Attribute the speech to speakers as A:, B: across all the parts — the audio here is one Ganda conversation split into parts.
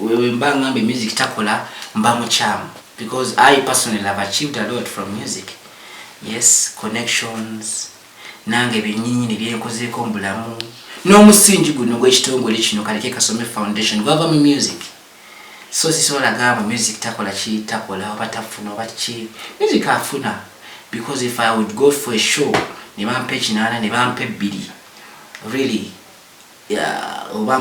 A: Mba ngambe music takola, mba mukyamu, because I personally have achieved a lot from music. Yes, connections nange byenyinyini byenkozeeko mu bulamu, n'omusingi guno gw'ekitongole kino, Kaleke Kasome Foundation, gwava mu music. So sisobola gamba music takola ki, takola oba tafuna oba ki. Music afuna, because if I would go for a show ne bampa 8, ne bampa 2, really, yeah, oba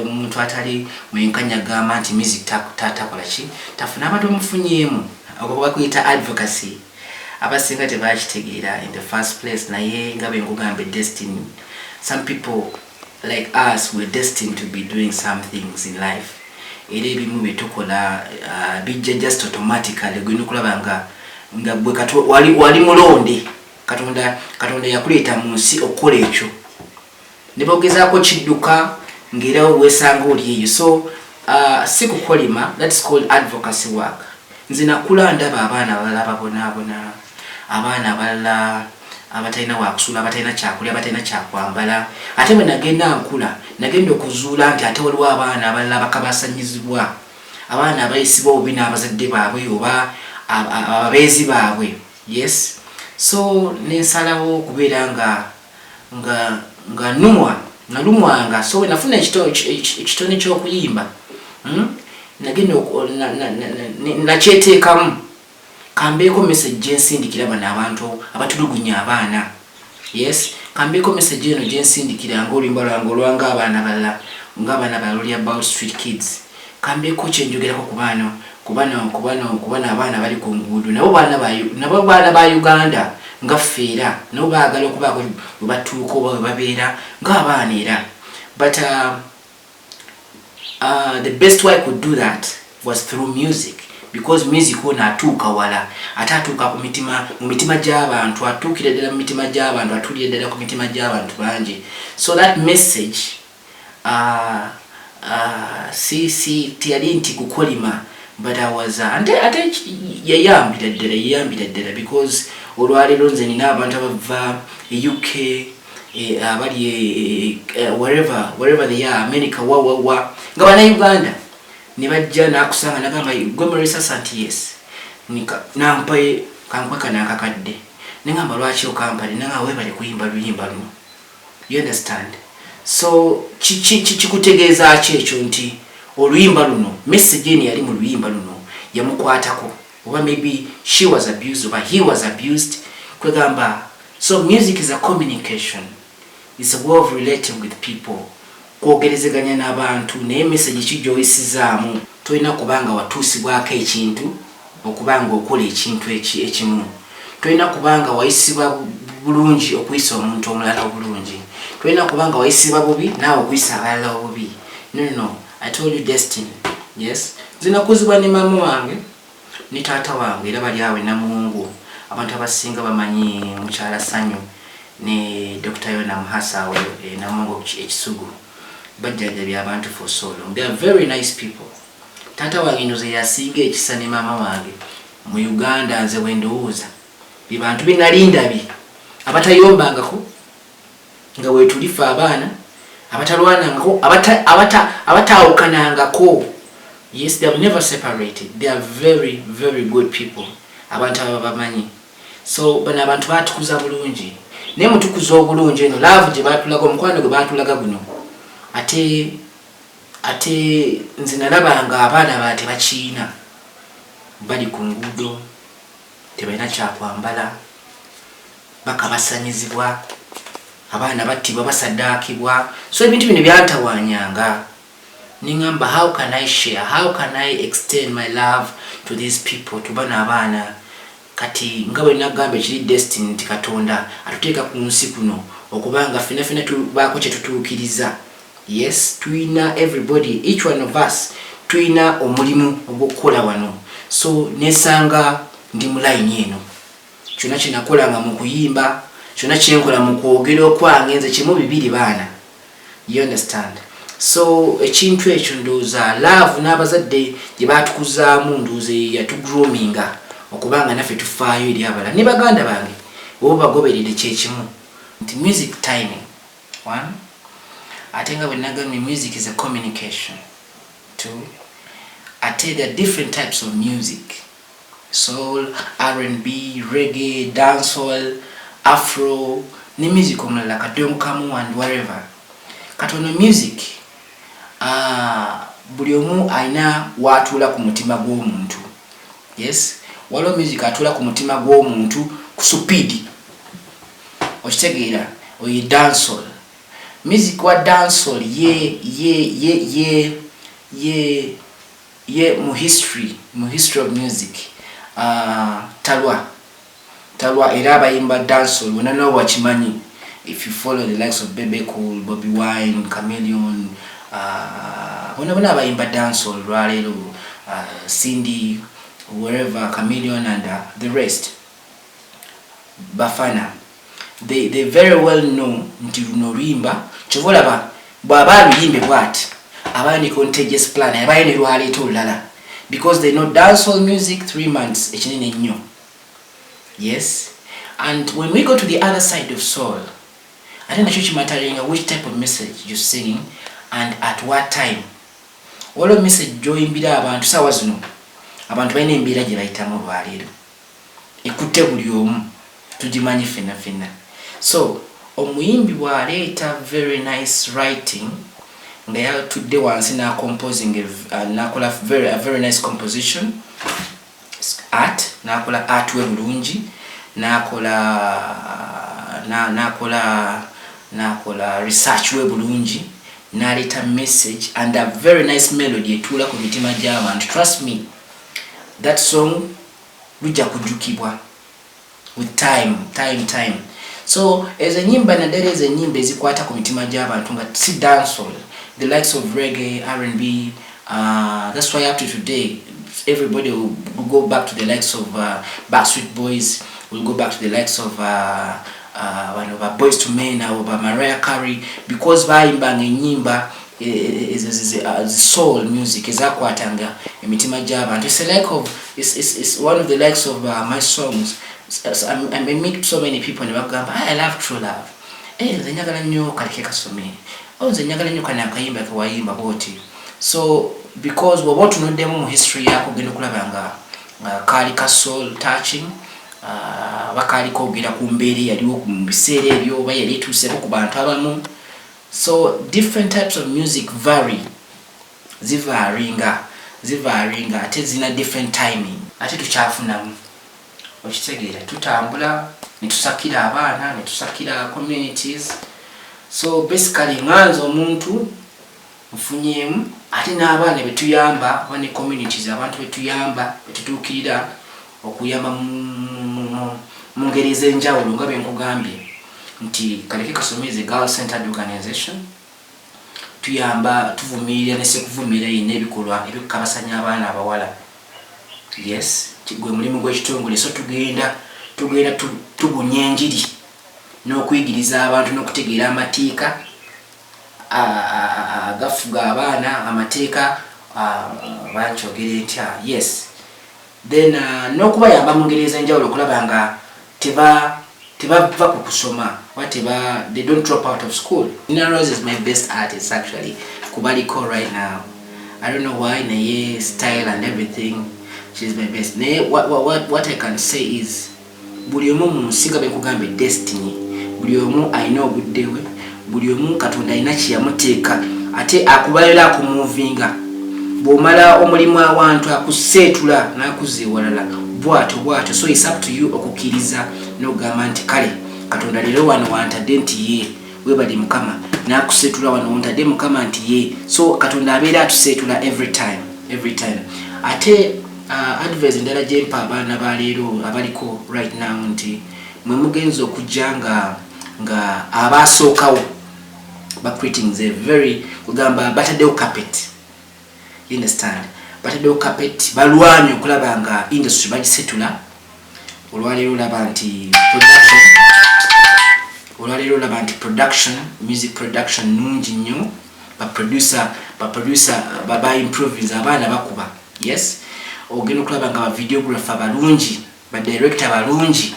A: omuntu atali mwenkanya gamba nti music takola ki, tafuna. Abantu bamufunyeemu. Okwo bakuyita advocacy. Abasinga tebakitegeera in the first place, naye nga bwe nkugamba, destiny. Some people like us were destined to be doing some things in life, era ebimu byetukola bijja just automatically. Gwina okulaba nga gwe wali mulonde. Katonda yakuleeta mu nsi okukola ekyo, ne bogezaako kidduka ng'era wesanga oli eyo. So si kukolima, that's called advocacy work. Nze nakula ndaba abaana abalala babonaabona, abaana abalala abatalina wakusula, abatalina kyakulya, abatalina kyakwambala. Ate bwe nagenda nkula, nagenda okuzuula nti ate waliwo abaana abalala bakabasanyizibwa, abaana abayisibwa obubi n'abazadde baabwe oba ababeezi baabwe. Yes, so nensalawo okubeera nga numwa, nalumwanga. So nafuna ekitone ky'okuyimba, Nagenda nakyeteekamu, kambeeko message gyensindikira bano abantu abatulugunya abaana. Yes, kambeeko message eno gyensindikira, ngaoluyimba lwange olwanga abaana balala, ngaabaana balala oli about street kids. Kambeeko kyenjogerako ku baano, kubano abaana bali ku nguudo. Nabo baana ba Uganda nga ffe, era nabo baagala okubaako we batuuka oba we babeera ng'abaana era. But the best way I could do that was through music, because music ono atuuka wala, ate atuuka ku mitima, mu mitima gy'abantu, atuukira ddala mu mitima gy'abantu, atuulira ddala ku mitima gy'abantu bangi. So that message si teyali nti kukolima, but I was ate yayambira ddala, yayambira ddala, because olwaleero nze nina abantu abava e UK, abali wherever they are, America, wa wa wa, nga bannayuganda, ne bajja nakusanga, nagamba, "Gwe Maurice?" Nti, "Yes." Nampa kankweka nakakadde, nengamba, "Lwaki okampale?" Nanga, "Webale kuyimba luyimba luno." You understand? So kikutegeeza ki ekyo? Nti oluyimba luno, message eno yali mu luyimba luno yamukwatako, oba maybe she was abused oba he was abused. Kwegamba, so music is a communication, it's a way of relating with people, kwogerezeganya n'abantu. Naye message ki gy'oyisizaamu? Tolina kubanga watuusibwako ekintu okubanga okola ekintu ekimu. Tolina kubanga wayisibwa bulungi okuyisa omuntu omulala obulungi. Tolina kubanga wayisibwa bubi naawe okuyisa abalala obubi. No. I told you, destiny. Yes, nze nakuzibwa ne maama wange ne taata wange, era bali awo Namuwongo. Abantu abasinga bamanyi mukyala Sanyu ne Dr Yona Muhasa awo e Namuwongo Ekisugu. Bajjanjabya abantu for so long. They are very nice people. Taata wange ndoze yasinga ekisa ne maama wange mu Uganda. Nze bwe ndowooza, bye bantu bye nali ndabye abatayombangako nga wetulifa, abaana abatalwanangako, abatawukanangako. Yes, they have never separated. They are very, very good people. Abantu aba bamanyi. So bano abantu batukuza bulungi, naye mutukuza obulungi eno love gye batulaga, omukwano gwe batulaga guno, ate nze nalabanga abaana ba tebakiina, bali ku nguudo, tebalina kyakwambala, bakabasanyizibwa, abaana battibwa, basaddaakibwa. So ebintu bino byantawanyanga, niŋamba, "How can I share? How can I extend my love to these people, to bano abaana?" Kati nga bwe nagamba, ekiri destiny, nti Katonda atuteeka ku nsi kuno okubanga fena fena tubaako kye tutuukiriza. Yes, tuyina, everybody, each one of us, tuyina omulimu ogw'okukola wano. So nesanga ndi mu layini eno. Kyonna kyenakolanga mu kuyimba, kyonna kyenkola mu kwogera okwange, nze kimu bibiri, baana. You understand? So ekintu ekyo, ndowooza love n'abazadde gye batukuzaamu, ndowooza yatugroominga okubanga naffe tufaayo eri abalala. Ne baganda bange oba bagoberedde kyekimu, nti music timing one. Ate nga bwe nagambye, music is a communication too. Ate there are different types of music: soul, R&B, reggae, dancehall, afro ne music omulala kadonkamu and whatever. Katono music, buli omu alina watuula ku mutima gw'omuntu. Yes, waliwo music atuula ku mutima gw'omuntu ku speed, okitegeera? Oyo dancehall music wa dancehall ye mu history of music, talwa talwa. Era abayimba dancehall wena nawe wakimanyi, if you follow the likes of Bebe Cool, Bobby Wine, Chameleon, bona bona abayimba dancehall lwaleero, Cindy, wherever, Chameleon and the rest, bafana, they very well know nti luno oluyimba. Kyova olaba bw'aba aluyimbe bwati, abayo ne contagious plan, abayo ne lwaleeta olulala, because they know dancehall music, 3 months ekinene ennyo. Yes, and when we go to the other side of soul, ate nakyo kimatteringa which type of message you're singing and at what time. Waliwo message gyoyimbira abantu saawa zino, abantu balina embeera gye bayitamu olwaleero ekutte buli omu, tugimanyi ffenna ffenna. So omuyimbi bw'aleeta very nice writing, nga yatudde wansi n'acomposing, n'akola a very nice composition art, n'akola art we bulungi, n'akola research we bulungi, n'aleeta message and a very nice melody etuula ku mitima gy'abantu, trust me, that song lujja kujjukibwa with time, time, time. So ezo enyimba, naddala ezo enyimba ezikwata ku mitima gy'abantu nga si dancehall, the likes of reggae, R&B, that's why up to today everybody will go back to the likes of Backstreet Boys, will go back to the likes of bano ba Boyz II Men, abo ba Mariah Carey, because bayimbanga enyimba soul music ezakwatanga emitima gy'abantu. It's a like of it's one of the likes of my songs. So I meet so many people ne bagamba, "I love True Love. Eh, nze njagala nnyo Kaleke Kasome. Oh, nze njagala nnyo kano akayimba kewayimba bwoti." So because bw'oba otunuddemu mu history yako, ogenda okulaba nga kaali ka soul touching, bakaali koogera ku mbeera eyaliwo mu biseera ebyo oba yali etuuseko ku bantu abamu. So different types of music vary, zivaryinga, ate zina different timing. Ate tukyafunamu, okitegeera? Tutambula netusakira abaana, netusakira communities. So basically nganze omuntu nfunyeemu, ate n'abaana betuyamba oba ne communities, abantu betuyamba, betutuukirira okuyamba mu ngeri ez'enjawulo, nga byenkugambye nti Kaleke Kasome is a girl centered organization. Tuyamba, tuvumirira nesekuvumirira yenna ebikolwa ebikukabasanya abaana abawala. Yes, gwe mulimu gw'ekitongole. So tugenda tubunya enjiri n'okuyigiriza abantu n'okutegeera amateeka agafuga abaana, amateeka bankyogere ntya? Yes, then n'okubayamba mu ngeri ez'enjawulo okulaba nga tebava ku kusoma oba teba, they don't drop out of school. Nina Rose is my best artist actually kubaliko right now. I don't know why, naye style and everything, she's my best. Naye what I can say is buli omu mu nsi, nga benkugambye, destiny, buli omu alina obudde bwe, buli omu Katonda alina kyeyamuteeka, ate akubalera akumuvinga. Bw'omala omulimu awantu, akuseetula n'akuzza ewalala, bwatyo bwatyo. So it's up to you okukkiriza n'okugamba nti kale Katonda, leero wano wantadde, nti ye webali Mukama, n'akuseetula wano wontadde Mukama, nti ye. So Katonda abeera atuseetula every time, every time. Ate advice endala gyempa abaana baleero abaliko right now nti mwe mugenza okujja nga abasookawo ba creating a very, kugamba bataddewo carpet, you understand? Bataddewo carpet, balwanye okulaba nga industry bagisetula. Olwaleero olaba nti production, olwaleero olaba nti production, music production nungi nnyo, baproducer ba improvinga, abaana bakuba. Yes, ogenda okulaba nga ba videographer balungi, ba director balungi,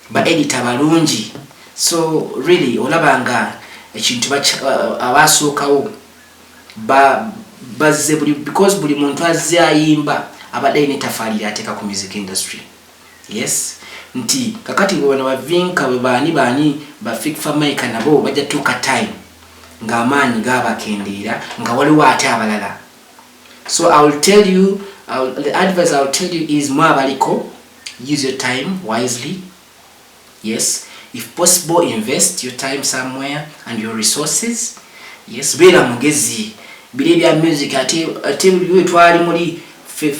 A: ba editor balungi. So really olaba nga Ekintu abasookawo bazze buli, because buli muntu azze ayimba abadde alina etafaali lyateeka ku music industry. Yes, nti kakati bwe bano bavinka bwe baani baani ba Fik Fameica nabo bajja tuuka time ng'amaanyi gabakendeera, nga waliwo ate abalala. So I will tell you, the advice I will tell you is, mwe abaliko, use your time wisely. Yes, if possible, invest your time somewhere and your resources. Yes, beera mugezi. Biri ebya music, ate bwe twali muli fe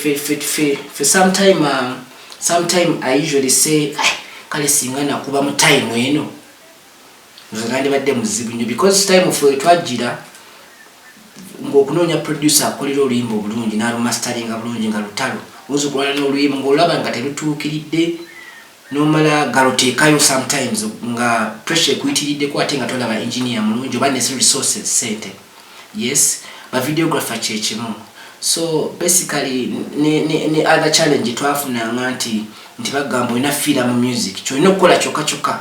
A: sometime I usually say, "Ah, kale singa nakuba mu time eno, nze nandibadde muzibu nnyo," because time fe twajjira ng'okunoonya producer akolera oluyimba obulungi n'alumasteringa bulungi nga lutalo. Oyinza okulwana n'oluyimba ng'olaba nga terutuukiridde, nomala galuteekayo, sometimes nga pressure ekuyitiriddeko, ate nga tolaba engineer mulungi oba necessary resources, sente. Yes, ba videographer kyekimu. So basically ne other challenge twafunanga nti bagamba olina fiira mu music, kyolina okukola kyokka kyokka.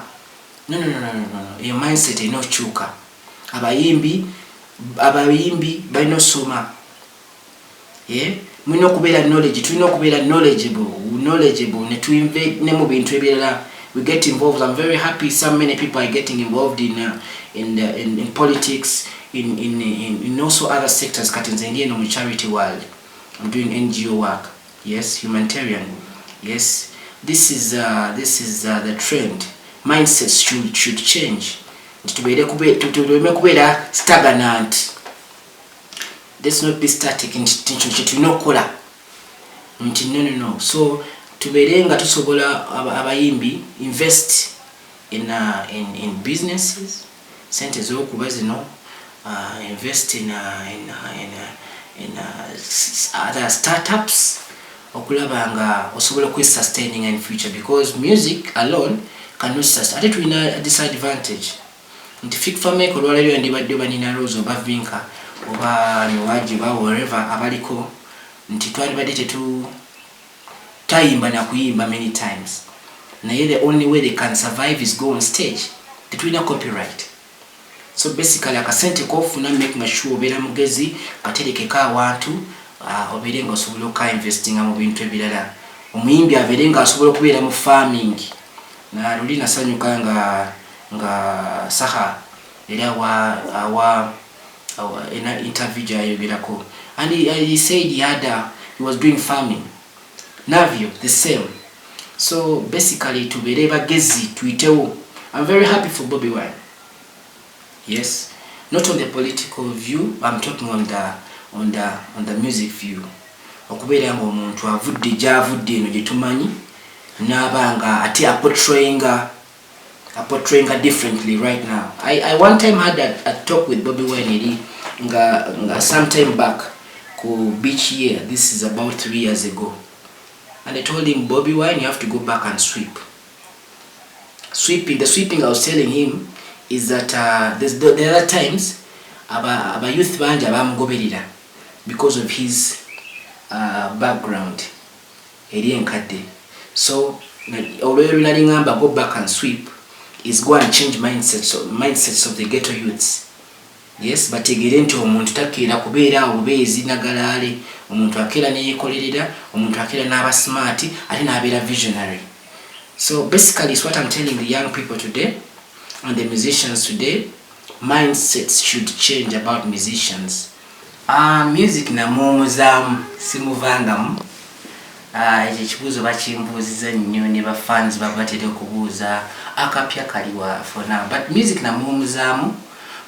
A: No, no, no, no, no, no. Eyo mindset erina okukyuka. Abayimbi balina osoma. Yeah? Mulina okubeera knowledge, tulina okubeera knowledgeable ne ne mu bintu ebirala. We get involved. I'm very happy so many people are getting involved in politics, in also other sectors. Kati nze ndi eno mu charity world, I'm doing NGO work, yes, humanitarian. Yes, this is the trend. Mindsets should change nti tubeere tuleme kubeera stagnant. Let's not be static nti kino kyetulina okukola, nti no, no, no. So tubeere nga tusobola, abayimbi, invest in businesses, sente zokuba zino, invest in other startups, okulaba nga osobola okwesustaining in future, because music alone cannot sustain. Ate tulina disadvantage nti Fik Fameica olwaleero yandibadde oba Nina Rose oba Vinka oba Nwagi oba wherever abaliko, nti twandibadde tetu tayimba nakuyimba many times, naye the only way they can survive is go on stage. Tetulina copyright. So basically akasente kofuna, making sure obeera mugezi, katerekeko awantu, obeere nga osobola okainvestinga mu bintu ebirala. Omuyimbi abeere nga asobola okubeera mu farming. Na luli nasanyuka nga Saha era awa ena interview gyayogerako, and he said he was doing farming. Navio the same. So basically tubeere bagezi, tuyitewo. I'm very happy for Bobby Wine. Yes, not on the political view, I'm talking on the music view, okubeera nga omuntu avudde gyavudde eno gye tumanyi, n'aba nga ate aportrayinga differently right now. I one time had a talk with Bobby Wine eri nga some time back ku beach here. This is about 3 years ago, and I told him, "Bobby Wine, you have to go back and sweep." Sweeping, the sweeping I was telling him is that there are times aba youth bangi abamugoberera because of his background eri enkadde. So olweyo nali ngamba, go back and sweep is go and change mindsets of the ghetto youths. Yes, bategeere nti omuntu takeera kubeera awo bubeezi nagalaale. Omuntu akeera neyekolerera, omuntu akeera n'aba smart, ate n'abeera visionary. So basically is what I'm telling the young people today and the musicians today. Mindsets should change about musicians. Music namuwumuzaamu, simuvangamu. Ekyo ekibuuzo bakimbuuziza nnyo, ne bafans baba batera okubuuza akapya kaliwa for now. But music namuwumuzaamu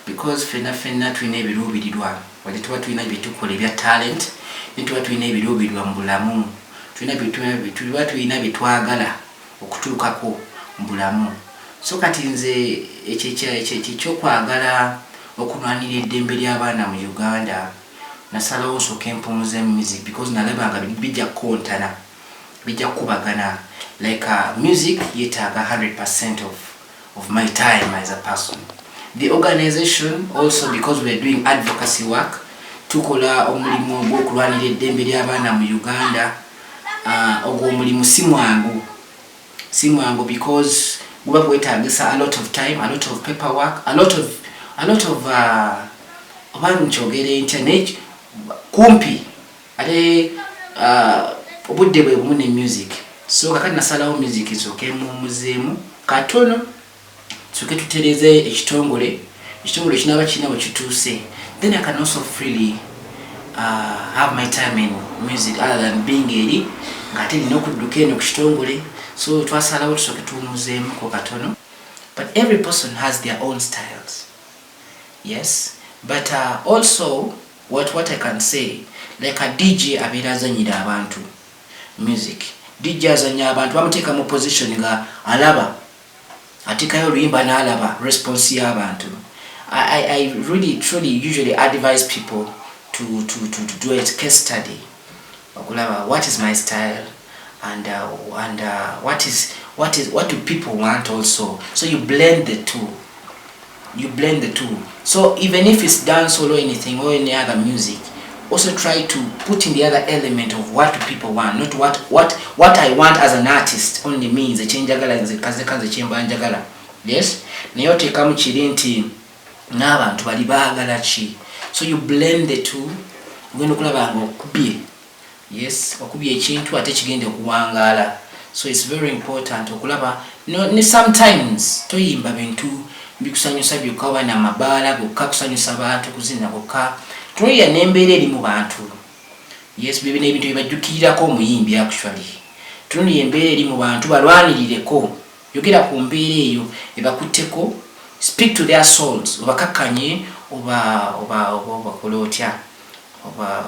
A: because fenna fenna tulina ebiruubirirwa. Wadde tuba tulina byetukola ebya talent, ne tuba tulina ebiruubirirwa mu bulamu, tuba tulina byetwagala okutuukako mu bulamu. So kati nze ekyo ekyokwagala okulwanira eddembe ly'abaana mu Uganda, nasalawo nsooke mpumuze music, because nalaba nga bijja kukontana, bijja kukubagana. Like music yetaaga 100% of my time as a person. The organization also, because we are doing advocacy work, tukola omulimu ogw'okulwanira eddembe ly'abaana mu Uganda. Ogwo omulimu si mwangu, si mwangu, because guba gwetagisa a lot of time, a lot of paperwork, a lot of A lot of oba nkyogere ntya, naye kumpi ate obudde bwe bumu ne music. So kakati nasalawo music nsooke muwummuzeemu katono, tusooke tutereeze ekitongole. Ekitongole kinaaba kirina bwe kituuse, then I can also freely have my time in music other than being eri ng'ate nina okudduka eno ku kitongole. So twasalawo tusooke tuwummuzeemuko katono, but every person has their own styles, yes. But also what I can say, like a DJ abeera azanyira abantu music. DJ azanya abantu, bamuteeka mu position nga alaba ateekayo oluyimba n'alaba response y'abantu. I really truly usually advise people to do a case study okulaba what is my style and what do people want also. So you blend the two, you blend the two. So even if it's dancehall or anything or any other music, also try to put in the other element of what do people want, not what I want as an artist only means ekyenjagala nze kaze kanze kyemba njagala. Yes, naye oteekamu kiri nti n'abantu bali baagala ki. So you blend the two, ogenda okulaba nga okubye, yes, okubye ekintu ate kigenda okuwangaala. So it's very important okulaba no, ne sometimes toyimba bintu bikusanyusa byokka oba namabaala gokka kusanyusa bantu kuzina gokka. Tunuulira n'embeera eri mu bantu. Yes, bibino ebintu byebajjukirirako omuyimbi. Actually, tunuulira embeera eri mu bantu, balwanirireko, yogera ku mbeera eyo ebakutteko, speak to their souls, obakakkanye oba obakola otya oba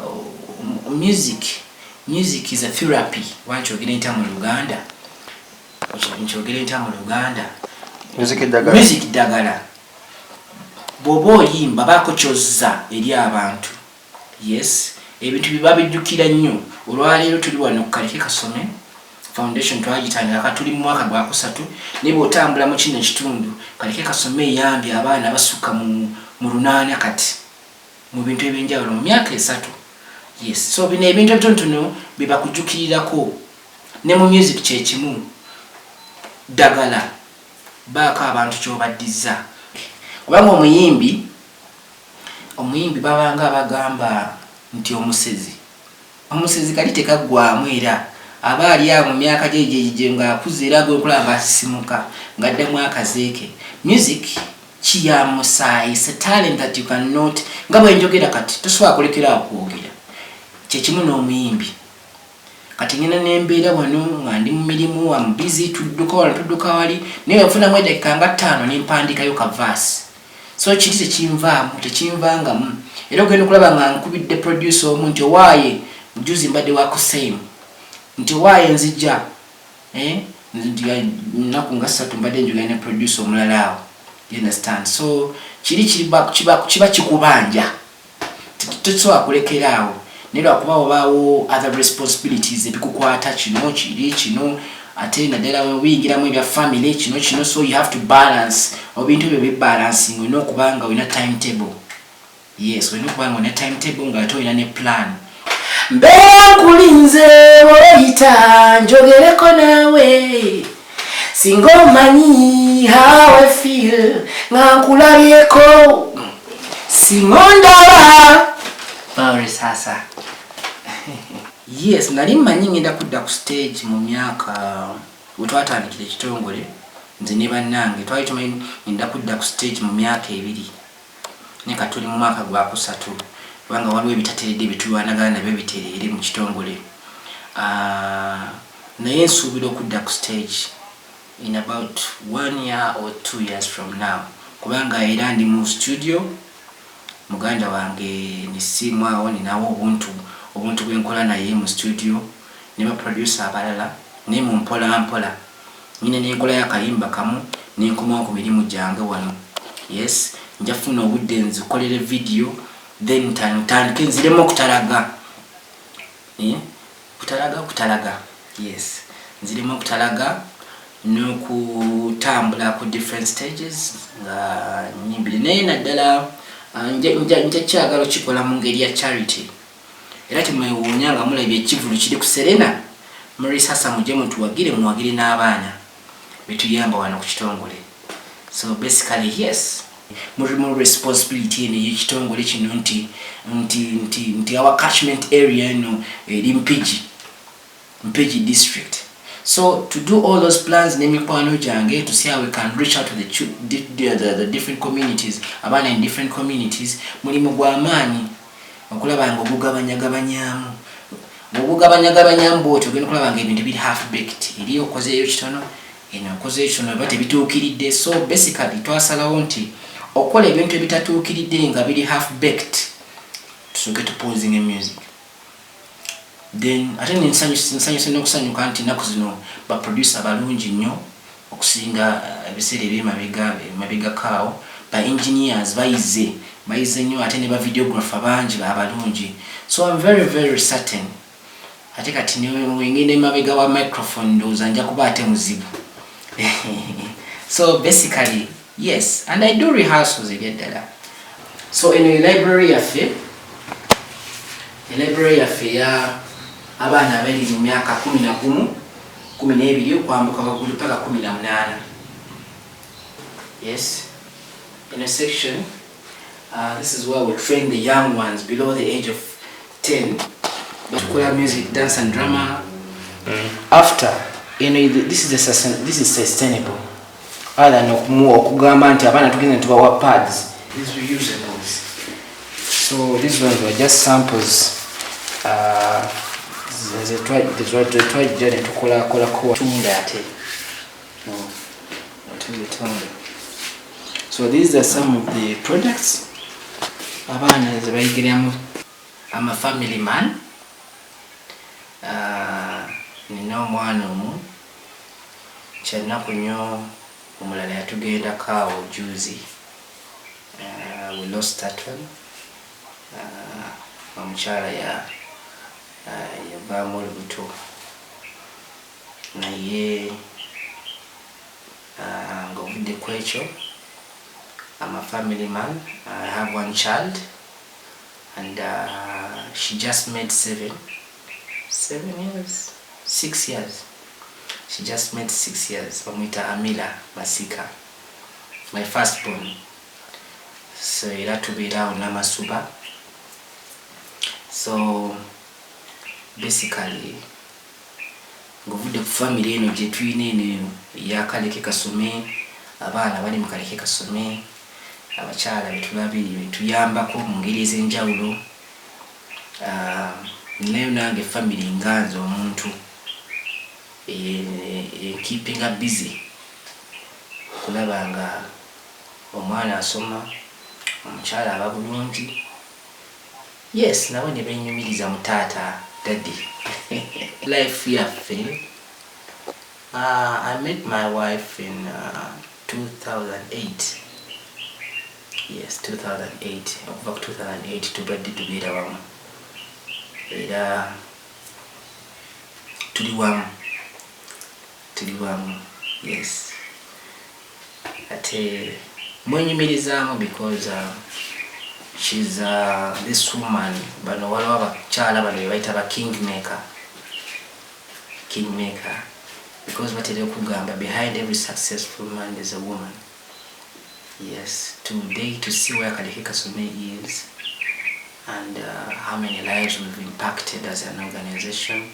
A: music is a therapy. Oba nkyogere ntya mu Luganda? Nkyogere ntya mu Luganda?
B: Music eddagala.
A: Music ddagala. Bw'oba oyimba, baako kyozza eri abantu. Yes, ebintu bye babijjukira nnyo. Olwaleero tuli wano ku Kaleke Kasome Foundation, twagitandika ka tuli mu mwaka gwakusatu, naye bw'otambula mu kino ekitundu, Kaleke Kasome eyambye abaana basukka mu 800 kati mu bintu ebyenjawulo mu myaka 3. Yes, so bino ebintu ebitonotono bye bakujjukirirako. Ne mu music kyekimu, ddagala, baako abantu kyobaddiza, kubanga omuyimbi babanga abagamba nti omusezi kali tekaggwamu, era aba ali awo mu myaka gye gyegye ng'akuze, era gwekulaba ng'asisimuka ng'addamu akazeeke. Music kiya musaayi. It's a talent that you cannot, nga bwe njogera kati, tosobola kulekeraawo kwogera. Kyekimu n'omuyimbi. Kati ngenda nembeera wano nga ndi mu mirimu, am busy, tudduka wano, tudduka wali, naye nfunamu eddakiika nga 5 nempandikayo ka verse. So kiri tekinvaamu, tekinvangamu. Era ogenda okulaba nga nkubidde producer omu nti owaaye, juzi mbadde wakusame nti owaaye nzija, eh? Nnaku nga 3 mbadde njogera ne producer omulala awo, you understand? So kiri kiba kikubanja, tosobola kulekera awo, naye lwakuba wabaawo other responsibilities ebikukwata, kino kiri kino, ate naddala wiyingiramu ebya family, kino kino. So you have to balance ebintu ebyo, bibalancing. Olina okuba nga olina timetable. Yes, olina okuba nga olina timetable nga ate olina ne plan. Mbeera nkulinze oyita njogereko naawe, singa omanyi how I feel nga nkulabyeko, singa ondaba Paul sasa. Yes, nali mmanyi ngenda kudda ku stage. Mu myaka we twatandikira ekitongole, nze ne bannange twali tumanyi ngenda kudda ku stage mu myaka 2, naye kati tuli mu mwaka gwakusatu, kubanga waliwo ebitateredde byetulwanagana nabyo bitereere mu kitongole. Ah, naye nsuubira okudda ku stage in about one year or 2 years from now, kubanga era ndi mu studio, muganda wange nisiimu awo, ninawo obuntu bwenkola naye mu studio ne baproducer abalala, naye mu mpola mpola nyina nenkola yakayimba kamu nenkomawo ku mirimu gyange wano. Yes, nja funa obudde nzikolere video, then ntandike nziremu okutalaga. Eh? Kutalaga, kutalaga, yes, nziremu okutalaga n'okutambula ku different stages nga nyimbire, naye naddala ah, nja kyagala okikola mu ngeri ya charity. Era temwewuunya nga mulabye ekivulu kiri ku Serena Marisasa, mujje mutuwagire, muwagire n'abaana betuyamba wano ku kitongole. So basically, yes. Mulimu responsibility eno ey'ekitongole kino nti our catchment area eno eri Mpigi district. So to do all those plans n'emikwano gyange to see how we can reach out to the different communities, abaana in different communities, mulimu gw'amaanyi okulaba nga ogugabanyagabanyaamu. Ogugabanyagabanyamu bwotyo, ogenda okulaba nga ebintu biri half baked. Eri okozeeyo kitono, eno okozeeyo kitono, oba tebituukiridde. So basically twasalawo nti okukola ebintu ebitatuukiridde nga biri half baked, tusooke tuposinga music. Then ate nsanyuse n'okusanyuka nti ennaku zino baproducer balungi nnyo okusinga ebiseera ebyemabega emabegako. Ba engineers bayize nnyo, ate ne ba videographer bangi abalungi. So I'm very, very certain. Ate kati wengenda emabega wa microphone, ndowooza nja kuba ate muzibu. So basically, yes, and I do rehearsals ebyaddala. So eno library yaffe, elibrary yaffe ya abaana abali mu myaka 11, 12 okwambuka waggulu paka 18. Yes, in a section, this is where we train the young ones below the age of 10. Batukola music, dance and drama. After this is sustainable, other than okugamba nti abaana tugenda tubawa pads, these reusables. So these ones were just samples twajja ne tukolakolako tunda ate tuzitunda. So these are some of the products abaana ze bayigiramu. I'm a family man. Nina omwana omu. Kyannaku nnyo, omulala yatugendako awo juzi. We lost that one. Omukyala ya yavaamu olubuto, naye ng'ovudde ku ekyo, I'm a family man. I have one child and she just made 7 years, 6 years. She just made 6 years. Bamwita Amila Masika, my first born. So era tubeera awo Namasuba. So basically, ng'ovudde ku family eno gye tulina, eno eyakaleke kasome, abaana bali mu kaleke kasome, abakyala betulabiri betuyambako mu ngeri ez'enjawulo. Ah, nayo nange family nga nze omuntu enkeepinga busy kulaba nga omwana asoma, omukyala aba bulungi. Yes, nabo ne benyumiriza mu taata, daddy life yaffe. I met my wife in 2008. Yes, 2008. Okuva ku 2008 tubadde tubeera wamu era tuli wamu, tuli wamu. Yes, ate mwenyumirizaamu because she's this woman. Bano waliwo abakyala bano bebayita ba kingmaker, kingmaker, because batera okugamba behind every successful man there's a woman. Yes, today to see where Kaleke Kasome is and how many lives we've impacted as an organization,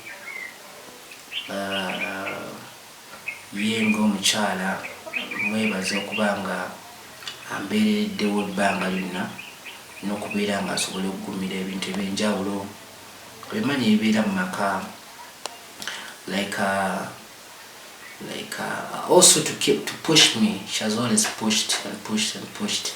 A: ye ng'omukyala mwebaza okuba nga ambeerereddewo ebbanga lyonna n'okubeera nga asobola okugumira ebintu ebyenjawulo ebimanyi ebibeera mu maka, like also to keep to push me. She has always pushed and pushed and pushed.